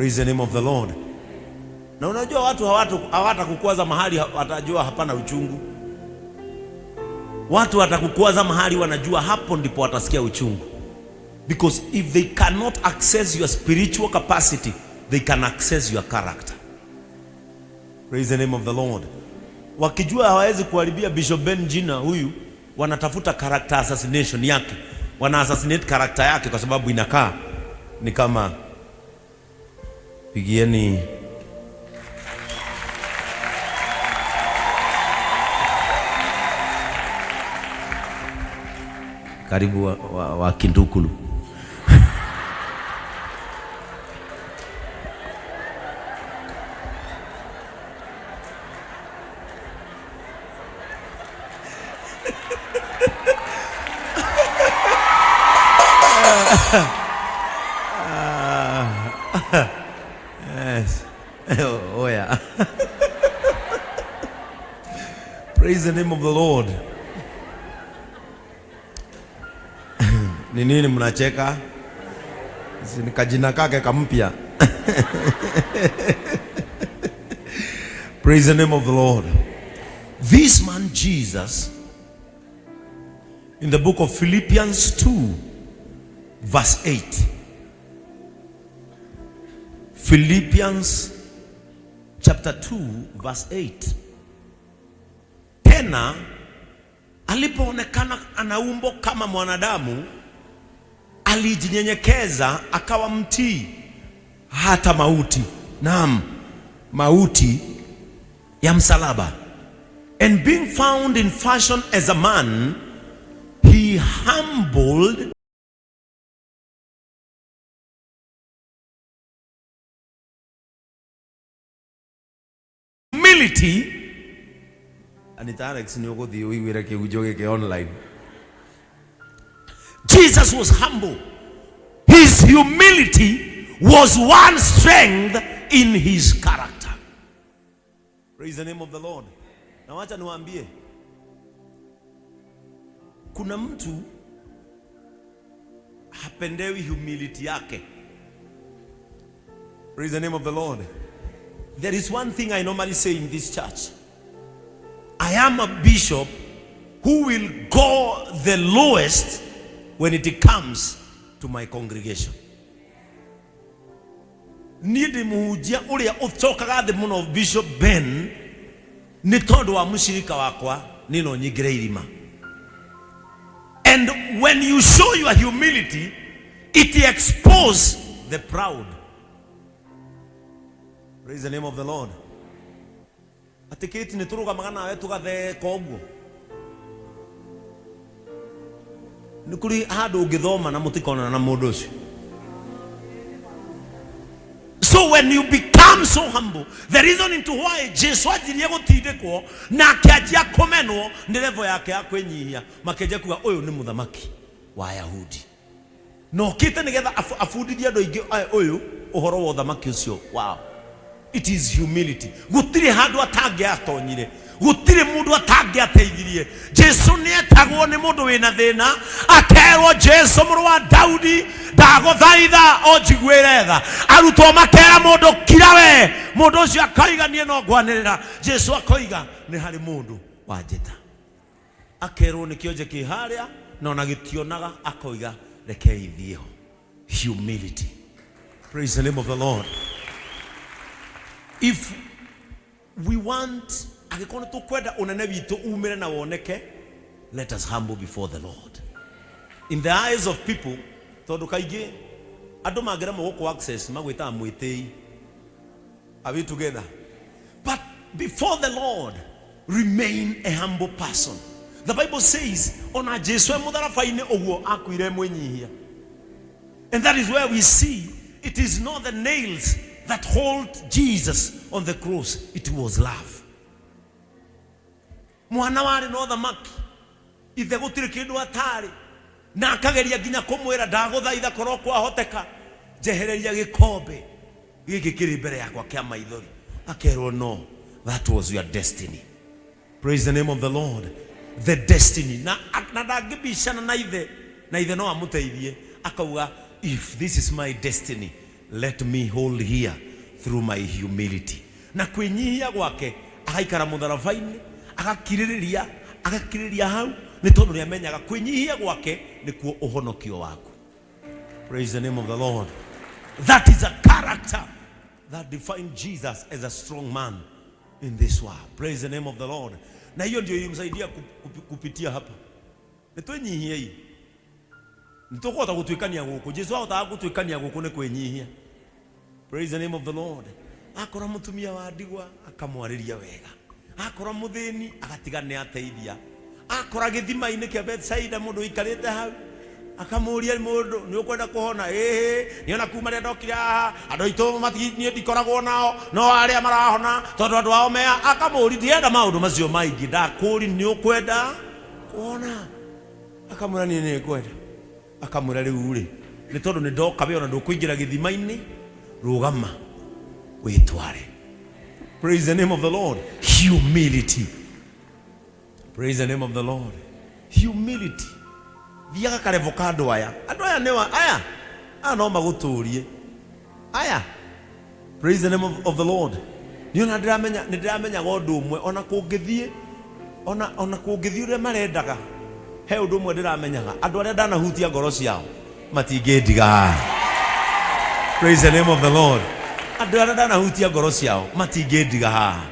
Praise the name of the Lord. Na unajua watu hawatakukwaza mahali watajua hapana uchungu. Watu watakukwaza mahali wanajua hapo ndipo watasikia uchungu. Because if they cannot access your spiritual capacity, they can access your character. Praise the name of the Lord. Wakijua hawawezi kuharibia Bishop Ben jina huyu, wanatafuta character assassination yake. Wana assassinate character yake kwa sababu inakaa ni kama pigieni karibu wa Kindukulu. Yes. Oh, yeah. Praise the name of the Lord. Ni nini mnacheka? Si ni kajina kake kampya. Praise the name of the Lord. This man Jesus, in the book of Philippians 2 verse 8. Philippians chapter 2 verse 8. Tena alipoonekana ana umbo kama mwanadamu, alijinyenyekeza akawa mtii hata mauti. Naam, mauti ya msalaba. And being found in fashion as a man, he humbled humility. Anita Alex nĩ ũgũthiĩ ũiguĩre kĩhunjio gĩkĩ online. Jesus was humble. His humility was one strength in his character. Praise the name of the Lord. Na wacha niwaambie, kuna mtu hapendewi humility yake. Praise the name of the Lord. There is one thing I normally say in this church. I am a bishop who will go the lowest when it comes to my congregation. Niĩ ndĩ mũhunjia ũrĩa ũcokaga thĩ mũno Bishop Ben nĩ tondũ wa mũcirika wakwa niĩ no nyingĩre irima. And when you show your humility, it exposes the proud. Praise the name of the Lord. Atĩ Kate nĩ tũrũgamaga nawe tũgatheka ũguo. Nĩ kũrĩ handũ ũngĩthoma na mũtikonana na mũndũ ũcio. So when you become so humble, the reason into why Jesu anjirie gũtindĩkwo na akĩanjia kũmenwo nĩ level yake ya kwĩnyihia, makĩanjia kuga ũyũ nĩ mũthamaki wa Ayahudi. Na okĩte nĩgetha abundithie andũ aingĩ ũyũ ũhoro wa ũthamaki ũcio wao. It is humility. Gũtirĩ handũ atangĩatonyire, gũtirĩ mũndũ atangĩateithirie. Jesu nĩetagwo nĩ mũndũ wĩna thĩna, akerwo Jesu mũrũ wa Daudi, ndagũthaitha ũnjiguĩre tha. Arutwo makera mũndũ kira we, mũndũ ũcio akoiga niĩ no ngwanĩrĩra. Jesu akoiga nĩ harĩ mũndũ wanjĩta. Akerwo nĩ kĩonje kĩ harĩa na ona gĩtionaga, akoiga rekei thiĩ ho. Humility. Praise the name of the Lord. If we want, angĩkorwo nĩ tũkwenda ũnene witũ umĩre na woneke, let us humble before the Lord. In the eyes of people, tondũ kaingĩ andũ mangĩremwo gũkũ access magwĩtaga mwĩtĩi. Are we together? But before the Lord, remain a humble person. The Bible says, ona Jesu e mũtharaba-inĩ ũguo akuire e mwĩnyihia. And that is where we see it is not the nails that hold Jesus on the cross, it was love. Mwana warĩ na ũthamaki, ithe gũtirĩ kĩndũ atarĩ, na akageria nginya kũmwĩra ndagũthaitha korwo kwahoteka njehereria gĩkombe gĩkĩ kĩrĩ mbere yakwa kĩa maithori. Akerwo no, that was your destiny. Praise the name of the Lord. The destiny. Na, na ndangĩbicana na ithe, na ithe no amũteithie. Akauga, if this is my destiny, Let me hold here through my humility. Na kwĩnyihia gwake agaikara mũtharaba-inĩ, agakirĩrĩria, agakirĩrĩria hau nĩ tondũ nĩ amenyaga kwĩnyihia gwake nĩkuo ũhonokio waku. Praise the name of the Lord. That is a character that defined Jesus as a strong man in this world. Praise the name of the Lord. Na hiyo ndio ilimsaidia kupitia hapa. Nĩ twĩnyihiei. Nĩ tũkũhota gũtuĩkania gũkũ. Jesu ahotaga gũtuĩkania gũkũ nĩ kwĩnyihia. Praise the name of the Lord. Akora mũtumia wa ndigwa akamwarĩria wega. Akora mũthĩni agatiga nĩ ateithia. Akora gĩthima-inĩ kĩa Bethsaida mũndũ ũikarĩte hau akamũria mũndũ nĩ ũkwenda kũhona ĩhĩ nĩ ona kuma rĩrĩa ndokire haha andũ aitũ niĩ ndikoragwo nao no arĩa marahona tondũ andũ ao mea akamũria ndienda maũndũ macio maingĩ ndakũri nĩ ũkwenda kũhona akamwĩra niĩ nĩ ngwenda akamwĩra rĩu rĩ nĩ tondũ nĩ ndoka we ona ndũkũingĩra gĩthima-inĩ rũgama wĩtware. Praise the name of the Lord. Humility. Praise the name of the Lord. Humility. Thiaga karevo ka andũ aya. Andũ aya nĩ wa aya. Aya no magũtũrie. Aya. Praise the name of the Lord. Niĩ ona ndĩramenya nĩ ndĩramenyaga ũndũ ũmwe ona kũngĩthiĩ ona kũngĩthiĩ ũrĩa marendaga he ũndũ ũmwe ndĩramenyaga andũ arĩa ndanahutia ngoro ciao matingĩndiga. Praise the name of the Lord. Andũ arĩa ndanahutia ngoro ciao matingĩndiga haha.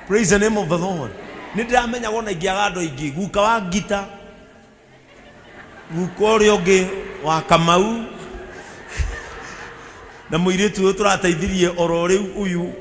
Praise the name of the Lord. Nĩ ndĩramenyaga ona ingĩaga andũ aingĩ guka wa ngita guka ũrĩa ũngĩ wa Kamau na mũirĩtu ũyũ tũrateithirie oro rĩu ũyũ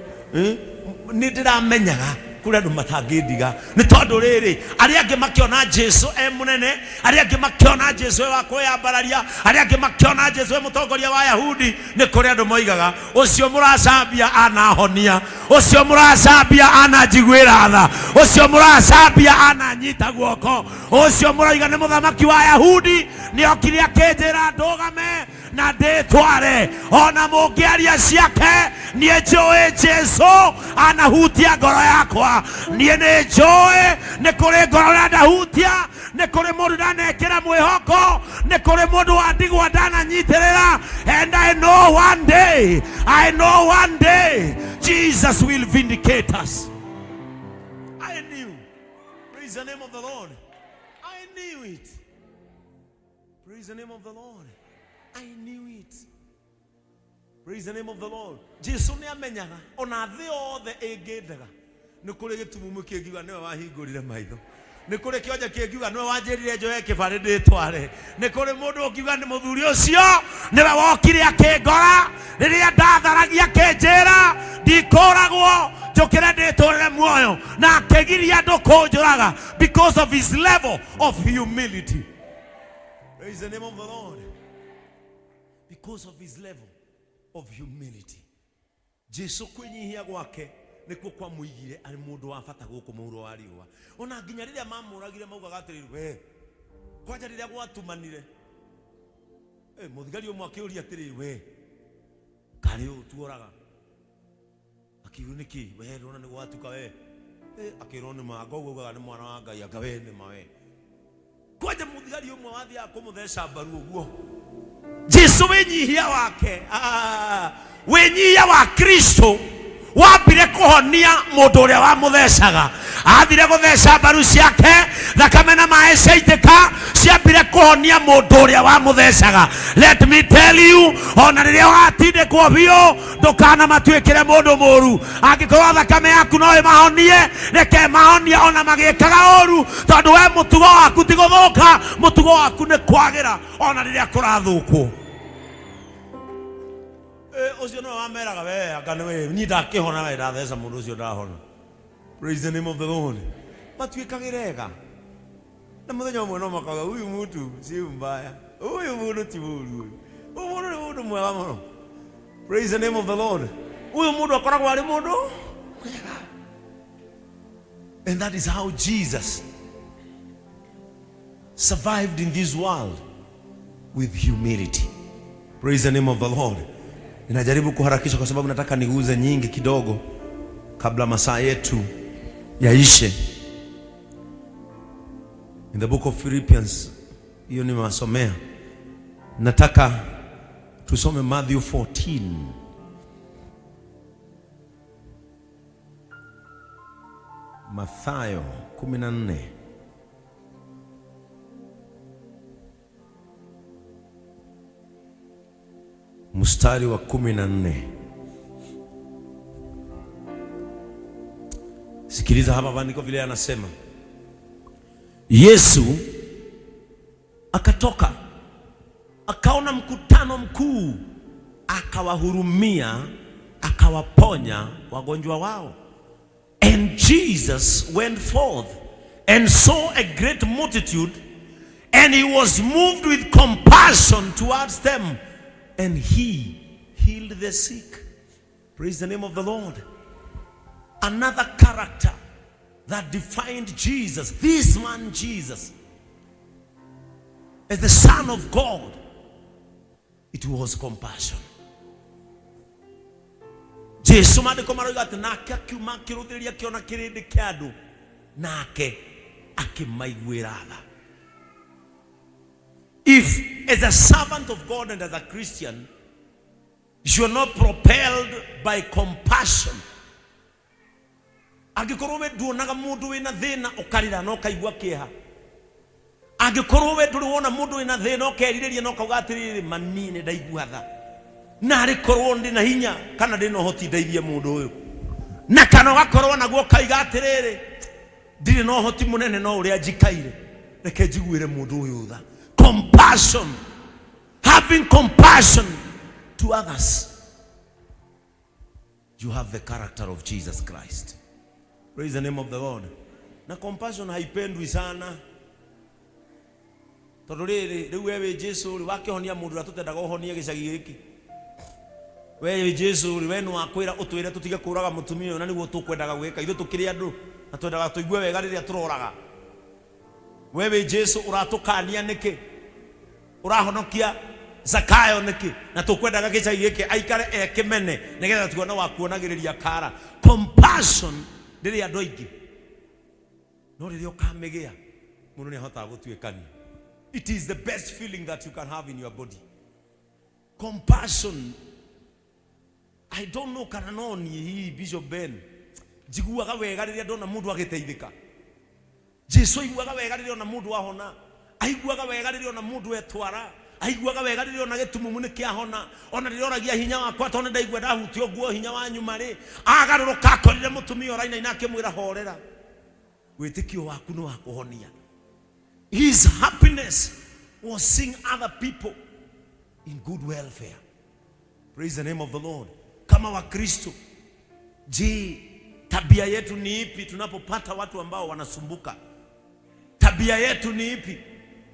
nĩ ndĩramenyaga kũrĩ andũ matangĩndiga nĩ tondũ rĩrĩ arĩa angĩ makĩona Jesu e mũnene arĩa angĩ makĩona Jesu e wa kwĩyambararia arĩa angĩ makĩona Jesu e mũtongoria wa Ayahudi nĩ kũrĩ andũ moigaga ũcio mũracambia anahonia ũcio mũracambia ananjiguĩra tha ũcio mũracambia ananyita guoko ũcio mũroiga nĩ mũthamaki wa Ayahudi nĩ okire akĩnjĩra ndũgame na ndĩtware ona mũngĩaria ciake niĩ njũĩ Jesu anahutia ngoro yakwa niĩ nĩ njũĩ nĩ kũrĩ ngoro ndandahutia nĩ kũrĩ mũndũ ndanekĩra mwĩhoko nĩ kũrĩ mũndũ wa ndigwa ndananyitĩrĩra and I know one day, I know one day Jesus will vindicate us. I knew. Praise the name of the Lord. I knew it. Praise the name of the Lord. I knew it. Praise the name of the Lord. Jesu nĩ amenyaga ona thĩ yothe ĩngĩndega nĩ kũrĩ gĩtumumu kĩngiuga nĩwe wahingũrire maitho nĩ kũrĩ kĩonje kĩngiuga nĩwe wanjĩrire njoe kĩbarĩ ndĩtware nĩ kũrĩ mũndũ ũngiuga nĩ mũthuri ũcio nĩwe wokire akĩngora rĩrĩa ndatharagia akĩnjĩra ndikũragwo njũkĩre ndĩtũrĩre muoyo na akĩgiria andũ kũnjũraga because of his level of humility. Praise the name of the Lord. Because of his level of humility. Jesu kwĩnyihia gwake nĩkuo kwamũigire arĩ mũndũ wa bata gũkũ mũhuro wa riũa ona nginya rĩrĩa mamũragire maugaga atĩrĩrĩ we kwanja rĩrĩa gwatumanire mũthigari ũmwe akĩũria atĩrĩrĩ we karĩ ũũ tuoraga akiuga nĩkĩ we ndona nĩ gwatuka we akĩrwo nĩ ma ngoguo augaga nĩ mwana wa Ngai anga we nĩ ma we kwanja mũthigari ũmwe wathiaga kũmũtheca mbaru ũguo Jesu wĩnyihia wake wĩnyihia wa Kristo wambire kũhonia mũndũ ũrĩa wamũthecaga athire gũtheca mbaru ciake thakame na maĩ ciaitĩka ciambire kũhonia mũndũ ũrĩa wamũthecaga. Let me tell you ona rĩrĩa ũratindĩkwo biũ ndũkanamatuĩkĩre mũndũ mũru angĩkorwo thakame yaku no ĩmahonie reke mahonie ona magĩkaga ũru tondũ we mũtugo waku ti gũthũka mũtugo waku nĩ kwagĩra ona rĩrĩa kũrathũkwo. Ũcio nĩwe wameraga we anga nĩwe niĩ ndakĩhona we ndatheca mũndũ ũcio ndahona. Praise the name of the Lord. Matuĩkagĩra ega na mũthenya ũmwe no makauga huyu mtu si mbaya huyu mũndũ ti mũru huyu huyu mũndũ nĩ mũndũ mwega mũno. Praise the name of the Lord. Huyu mũndũ akoragwo arĩ mũndũ mwega. And that is how Jesus survived in this world with humility. Praise the name of the Lord. Ninajaribu kuharakisha kwa sababu nataka niguze nyingi kidogo kabla masaa yetu yaishe. In the book of Philippians, hiyo nimewasomea. Nataka Tusome Matthew 14. Mathayo 14. Mstari wa 14. Sikiliza hapa maandiko vile anasema. Yesu akatoka akaona mkutano mkuu, akawahurumia, akawaponya wagonjwa wao. And Jesus went forth and saw a great multitude, and he was moved with compassion towards them, and he healed the sick. Praise the name of the Lord. Another character that defined Jesus, this man Jesus, as the Son of God, it was compassion. Jesu maandĩko maroiga atĩ nake akiuma akĩrũthĩrĩria akĩona kĩrĩndĩ kĩa andũ nake akĩmaiguĩra tha. If as a servant of God and as a Christian you are not propelled by compassion, angĩkorwo we nduonaga mũndũ wĩna thĩna ũkarĩra na ũkaigua kĩeha, angĩkorwo we ndũrĩ wona mũndũ wĩna thĩna ũkerirĩria na ũkauga atĩrĩrĩ, mani nĩ ndaigua tha, narĩ korwo ndĩ na hinya kana ndĩ na ũhoti ndeithie mũndũ ũyũ, na kana ũgakorwo naguo ũkaiga atĩrĩrĩ, ndirĩ na ũhoti mũnene no ũrĩa njikaire, reke njiguĩre mũndũ ũyũ tha. Compassion, having compassion to others, you have the character of Jesus Christ. Praise the name of the Lord. Na compassion haipendwi sana, tondu rĩrĩ rĩu we wĩ Jesu rĩ, wakĩhonia mũndũ ũrĩa tũtendaga ũhonie gĩcagi gĩkĩ, we wĩ Jesu rĩ, we nĩ wakwĩra ũtwĩre tũtige kũraga mũtumia ũyũ, na nĩguo tũkwendaga gwĩka ithuĩ tũkĩrĩ andũ na twendaga tũigue wega rĩrĩa tũroraga. We wĩ Jesu ũratũkania nĩkĩ? Ũrahonokia Zakayo nĩkĩ? Na tũkwendaga gĩcagi gĩkĩ aikare ekĩmene nĩgetha tuone wa kuonagĩrĩria kara. Compassion ndĩrĩ andũ aingĩ, no rĩrĩa ũkamĩgĩa mũndũ nĩ ahotaga gũtuĩkania. It is the best feeling that you can have in your body. Compassion. I don't know kana no niĩ hihi Bishop Ben njiguaga wega rĩrĩa ndona mũndũ agĩteithĩka. Jesu aiguaga wega rĩrĩa ona mũndũ ahona, aiguaga wega rĩrĩa ona mũndũ etwara, aiguaga wega rĩrĩa ona gĩtumumu nĩ kĩahona, ona rĩrĩa oragia hinya wakwa tondũ ndaigua ndahutio nguo hinya wa nyuma rĩ, agarũrũka akorire mũtumia ũrainaina akĩmwĩra horera, wĩtĩkio waku nĩ wa kũhonia. His happiness was seeing other people in good welfare. Praise the name of the Lord. Kama Wakristo, je, tabia yetu ni ipi tunapopata watu ambao wanasumbuka? Tabia yetu ni ipi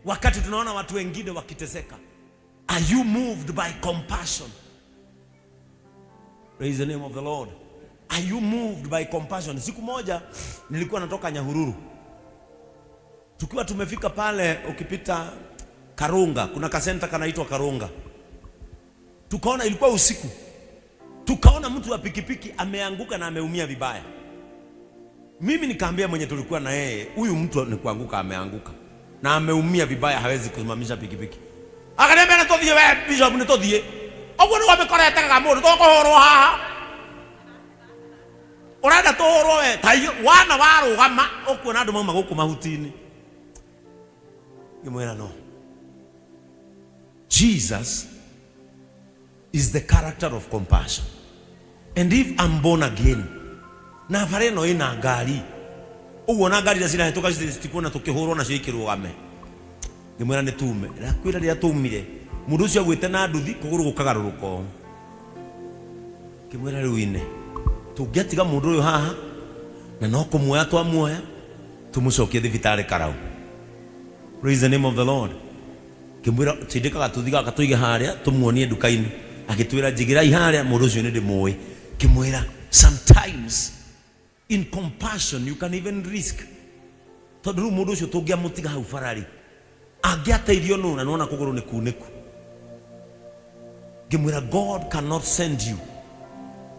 wakati tunaona watu wengine wakiteseka? Are you moved by compassion? Praise the name of the Lord. Are you moved by compassion? Siku moja nilikuwa natoka Nyahururu, tukiwa tumefika pale, ukipita Karunga, kuna kasenta kanaitwa Karunga, tukaona, ilikuwa usiku, tukaona mtu wa pikipiki ameanguka na ameumia vibaya. Mimi nikaambia mwenye tulikuwa na yeye, huyu mtu ni kuanguka ameanguka na ameumia vibaya, hawezi kusimamisha pikipiki. Akaniambia nĩ tũthiĩ we Bishop, nĩ tũthiĩ. Ũguo nĩguo mĩkora ĩtegaga mũndũ, tũkũhũrwo haha. Ũrenda tũhũrwo we, ta wana warũgama ũkuona andũ mauma gũkũ mahuti-inĩ. Ngĩmwĩra no. Jesus is the character of compassion. And if I'm born again, na bara ĩno ĩna ngari, ũguo na ngari iria cirahĩtũka citikuona tũkĩhũrwo nacio ikĩrũgame. Ngĩmwĩra nĩ tume. Ndakwĩra rĩrĩa tumire, mũndũ ũcio agwĩte na nduthi kũgũrũ gũkagarũrũka ũũ. Ngĩmwĩra rĩu ine, tũngĩatiga mũndũ ũyũ haha na no kũmuoya twamuoya tũmũcokie thibitarĩ Karau. Praise the name of the Lord. Ngĩmwĩra tindĩka gatuthi gaka tũige harĩa tũmuonie nduka-inĩ. Agĩtwĩra njigĩrai harĩa, mũndũ ũcio nĩ ndĩmũĩ. Ngĩmwĩra sometimes in compassion you can even risk, tondũ rĩu mũndũ ũcio tũngĩamũtiga hau bararĩ angĩateithio nũ, na nĩwona kũgũrũ nĩ kunĩku. Ngĩmwĩra God cannot send you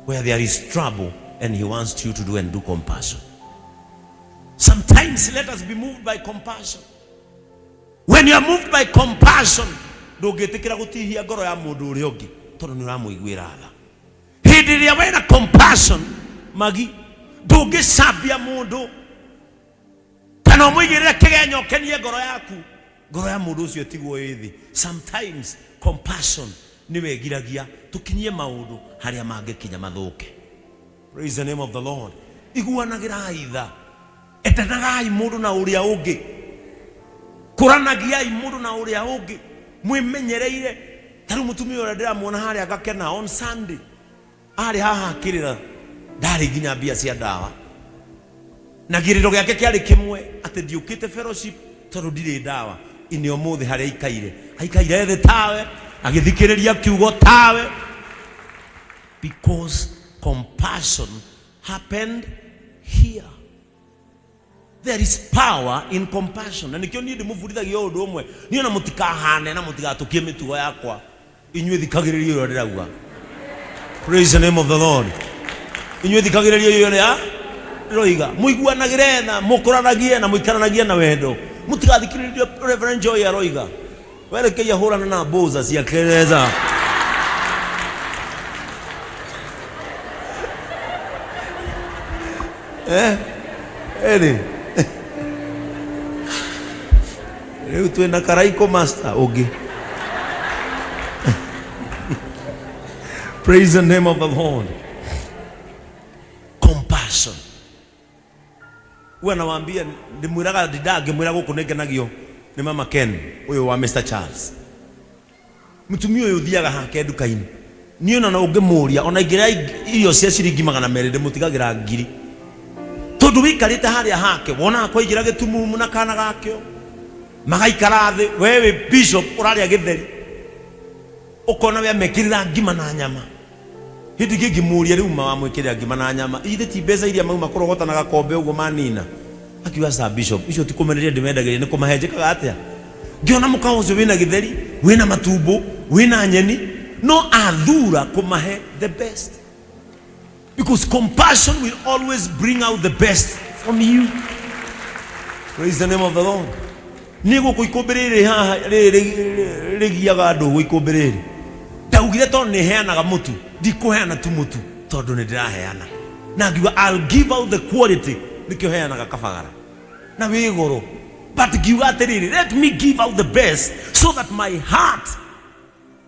where there is trouble and he wants you to do and do compassion. Sometimes let us be moved by compassion. When you are moved by compassion, Ndũngĩtĩkĩra gũtihia ngoro ya mũndũ ũrĩa ũngĩ tondũ nĩ ũramũiguĩra tha. Hĩndĩ ĩrĩa wena compassion magi, ndũngĩcambia mũndũ kana ũmũigĩrĩre kĩgenyo ũkenie ngoro yaku, ngoro ya mũndũ ũcio ĩtigwo ĩ thĩ. Sometimes compassion nĩwe ĩgiragia tũkinyie maũndũ harĩa mangĩkinya mathũke. Praise the name of the Lord. Iguanagĩrai tha, endanagai mũndũ na ũrĩa ũngĩ, kũranagiai mũndũ na ũrĩa ũngĩ mwĩmenyereire. Ta rĩu mũtumia ũrĩa ndĩramuona harĩa ngakena, on Sunday arĩ haha akĩrĩra, ndarĩ nginya mbia cia ndawa, na kĩrĩro gĩake kĩarĩ kĩmwe, atĩ ndiũkĩte fellowship tondũ ndirĩ ndawa. Inĩ ũmũthĩ harĩa aikaire, aikaire thĩ tawe, agĩthikĩrĩria kiugo tawe, because compassion happened here. There is power in compassion. Na nikio niĩ ndĩmũbundithagia o ũndũ ũmwe, niĩ ona mũtikahane na mũtigatũkie mĩtugo yakwa, inyuĩ thikagĩrĩria ũrĩa ndĩrauga. Praise the name of the Lord. Inyuĩ thikagĩrĩria ũrĩa ndĩroiga, mũiguanagĩre tha, mũkũranagie na mũikaranagie na wendo. Mũtigathikĩrĩrie Reverend Joy aroiga, werekei ahũrana na mbũza cia Kereza. Eri rĩu twĩna karaiko master ũngĩ. Praise the name of the Lord. Compassion. Huwa nawaambia, ndimwiraga ndindaga ngĩmwĩra gũkũ nĩngenagio nĩ mama Ken ũyũ wa Mr Charles. Mũtumia ũyũ ũthiaga hake nduka-inĩ, niĩ ona ũngĩmũria, ona ingĩrĩa irio cia ciringi 200 ndĩmũtigagĩra ngiri, tondũ wĩikarĩte harĩa hake, wonaga kwaingĩra gĩtumumu na kana gakĩo, magaikara thĩ, we wĩ bishop ũrarĩa gĩtheri, ũkona we amekĩrĩra ngima na nyama. Hĩndĩ ĩngĩ ngĩmũria, rĩu ma wamwĩkĩrĩra ngima na nyama, ithe ti mbeca iria mauma kũrogota na gakombe ũguo manina? Akiuga, aca bishop, icio ti kũmenderia ndĩmendagĩria, nĩ kũmahe njĩkaga atĩa? Ngĩona mũkawa ũcio wĩna gĩtheri, wĩna matumbũ, wĩna nyeni, no athura kũmahe the best. Because compassion will always bring out the best from you. Praise the name of the Lord. Niĩ gũkũ ikũmbĩ rĩrĩ haha rĩrĩ rĩgiaga andũ ũguo, ikũmbĩ rĩrĩ ndaugire tondũ nĩ heanaga mũtu, ndikũheana tu mũtu tondũ nĩ ndĩraheana, na ngiuga I'll give out the quality, nĩkĩo heanaga kabagara na wĩ goro, but ngiuga atĩrĩrĩ, let me give out the best so that my heart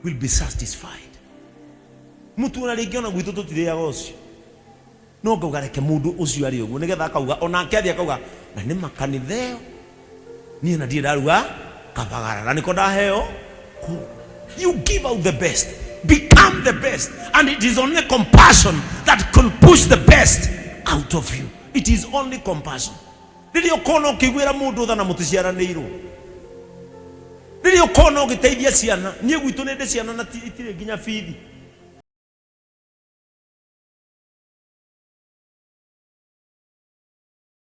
will be satisfied. Mũtu ona rĩngĩ ona gwitũ tũtirĩaga ũcio, no ngauga reke mũndũ ũcio arĩ ũguo, nĩgetha akauga onake athiĩ akauga na nĩ makanitha ĩyo niĩ na ndirĩ ndaruga kabagara na nĩko ndaheo kũu. You give out the best, become the best, and it is only compassion that can push the best out of you. It is only compassion. Rĩrĩa ũkona ũkĩiguĩra mũndũ tha na mũticiaranĩirwo, rĩrĩa ũkona ũgĩteithia ciana, niĩ gwitũ nĩ ndĩ ciana na itirĩ nginya bithi.